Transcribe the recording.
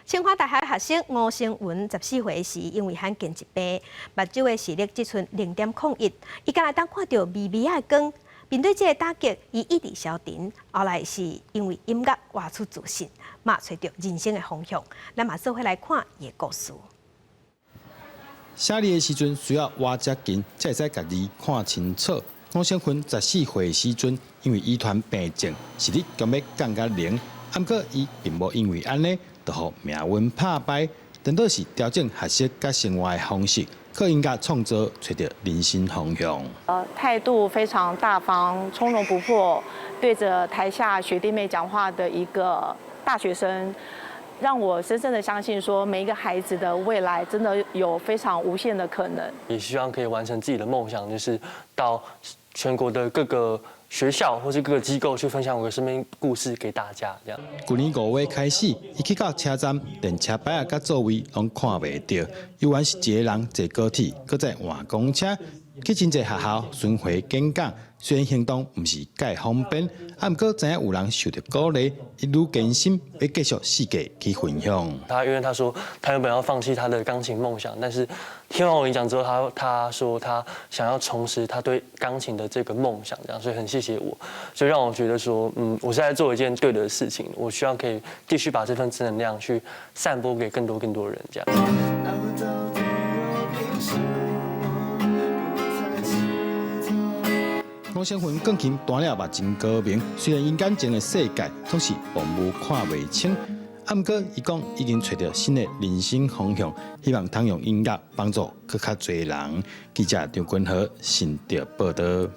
清華大學學生吳成雲14歲時，因為罕見疾病，目睭的視力只賰0.01，伊敢會當看著微微仔的光。面對這个打擊，伊意志消沉，後來是因為音樂活出自信，嘛揣著人生的方向。咱嘛做伙來看伊的故事。寫字的時陣需要倚遮近，才會使共字看清楚。吳成雲14歲時陣，因為遺傳病症，視力將欲降到零。毋過伊並無因為按呢，就予命運拍敗，顛倒是調整學習佮生活的方式，靠音樂創作，揣著人生方向。態度非常大方，從容不迫，對着台下學弟妹講話的一個大學生，讓我深深的相信，說每一個孩子的未來真的有非常無限的可能。也希望可以完成自己的夢想，就是到全國的各個學校或是各個機構去分享我的生命故事給大家。這樣。舊年5月開始，伊去到車站，連車牌仔佮座位攏看袂著，猶原是一个人坐高鐵，閣再換公車，去真濟學校巡迴演講。雖然行動毋是蓋方便，啊，毋過知影有人受著鼓勵，伊愈堅心欲繼續四界去分享。他因為他說他原本要放棄他的鋼琴夢想，但是聽完我演講之後，他說他想要重拾他對鋼琴的這個夢想，這樣，所以很謝謝我，所以讓我覺得說，我是在做一件對的事情，我希望可以繼續把這份正能量去散播給更多更多人，這樣。吳成雲鋼琴彈了嘛真高明，雖然𪜶眼前的世界總是模糊看袂清，啊，毋過伊講已經揣著新的人生方向，希望通用音樂幫助閣較濟人。記者張君和新竹報導。